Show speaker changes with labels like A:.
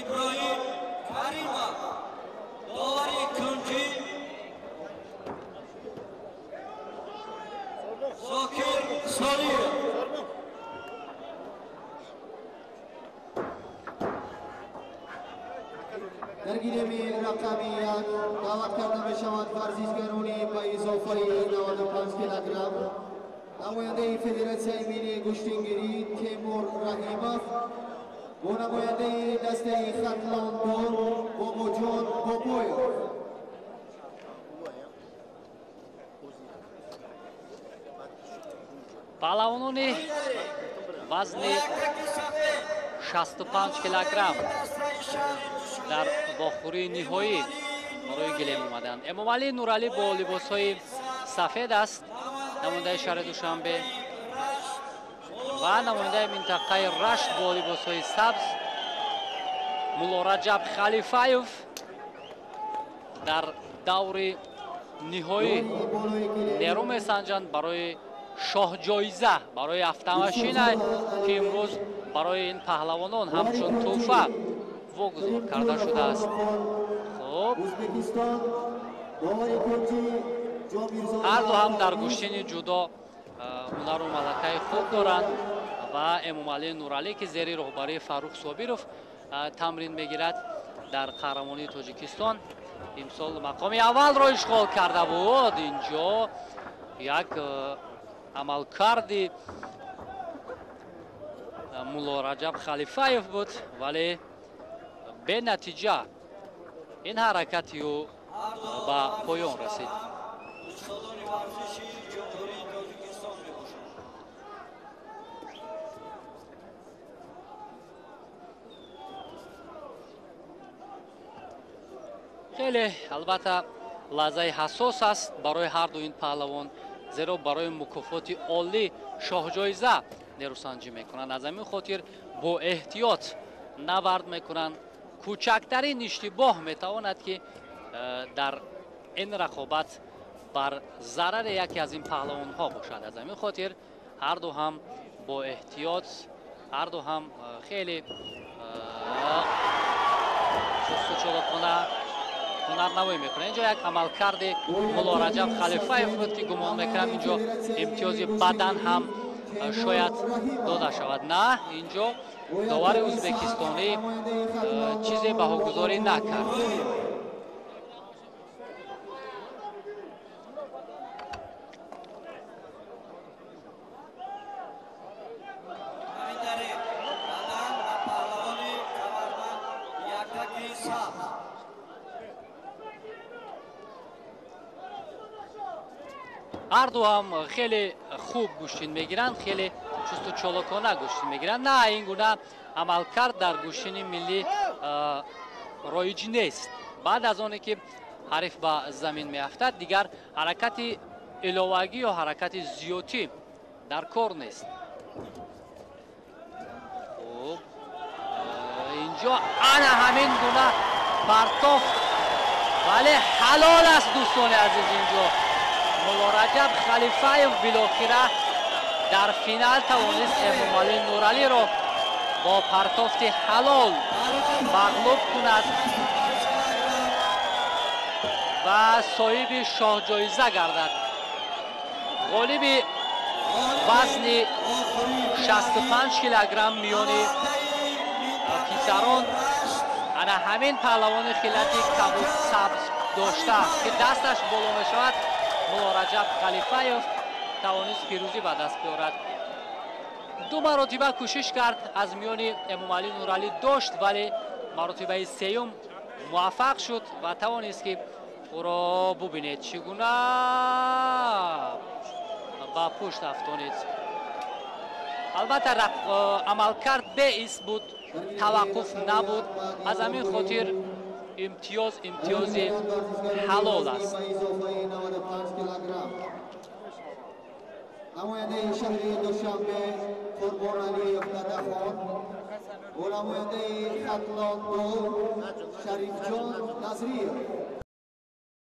A: Иброҳим Каримов, довари кунҷӣ Зокир Солиев.
B: Дар гилеми рақами 1 даъват карда мешаванд варзишгарони ба изофаи 95 килограмм, намояндаи Федератсияи миллии гӯштингирӣ Темур Раҳимов бо намояндаи дастаи Хатлон Бобоҷон Бобоев.
C: Паҳлавонони вазни 65 килограмм дар вохӯрии ниҳоӣ барои гилем омаданд. Эмомалӣ Нуралӣ бо либосҳои сафед аст, намояндаи шаҳри Душанбе, ва намояндаи минтақаи Рашт бо либосҳои сабз Муллораҷаб Халифаев дар даври ниҳоӣ нерӯ месанҷанд барои шоҳҷоиза, барои автомашина, ки имрӯз барои ин паҳлавонон ҳамчун тӯҳфа вогузор карда шудааст. Хуб, ҳарду ҳам дар гӯштини ҷудо ҳунару малакаи хуб доранд ва Эмомалӣ Нуралӣ, ки зери роҳбарии Фаррух Собиров тамрин мегирад, дар қаҳрамонии Тоҷикистон имсол мақоми аввалро ишғол карда буд. Инҷо як амалкарди Муллораҷаб Халифаев буд, вале бенатиҷа ин ҳаракати ӯ ба поён расид. Хеле албатта лаҳзаи ҳассос аст барои ҳарду ин паҳлавон, зеро барои мукофоти олӣ шоҳҷоиза нерӯсанҷӣ мекунанд. Аз ҳамин хотир бо эҳтиёт набард мекунанд. Кӯчактарин иштибоҳ метавонад, ки дар ин рақобат бар зарари яке аз ин паҳлавонҳо бошад. Аз ҳамин хотир ҳарду ҳам бо эҳтиёт, ҳарду ҳам хеле чусту чолокона ҳунарнамоӣ мекунад. Инҷо як амалкарди Муллораҷаб Халифаев буд, ки гумон мекунам инҷо имтиёзи бадан ҳам шояд дода шавад. На, инҷо довари ӯзбекистонӣ чизе баҳогузорӣ накард. Ҳарду ҳам хеле хуб гӯштин мегиранд, хеле чусту чолокона гӯштин мегиранд. На, ин гуна амалкард дар гӯштини миллӣ роиҷ нест. Баъд аз оне ки ҳариф ба замин меафтад, дигар ҳаракати иловагӣ ё ҳаракати зиёдтӣ дар кор нест. Хуб, инҷо ана ҳамин гуна партофт, вале ҳалол аст, дӯстони азиз. Инҷо Муллораҷаб Халифаев билохира дар финал тавонист Эмомалӣ Нуралиро бо партофти ҳалол мағлуб кунад ва соҳиби шоҳҷоиза гардад. Ғолиби вазни 65 килограмм миёни писарон ана ҳамин паҳлавони хилати кабуд сабз дошта, ки дасташ боло мешавад, Муллораҷаб Халифаев тавонист пирӯзӣ ба даст биёрад. Ду маротиба кӯшиш кард, аз миёни Эмомалӣ Нуралӣ дошт, вале маротибаи сеюм муваффақ шуд ва тавонист, ки ӯро бубинед чӣ гуна ба пушт афтонид. Албатта амалкард беист буд, таваққуф набуд, аз ҳамин хотир имтиёз имтиёзи ҳалол аст.
B: Намояндаи шаҳри Душанбе Қурбоналиев Дадахон бо намояндаи Хатлон Шарифҷон Назриев.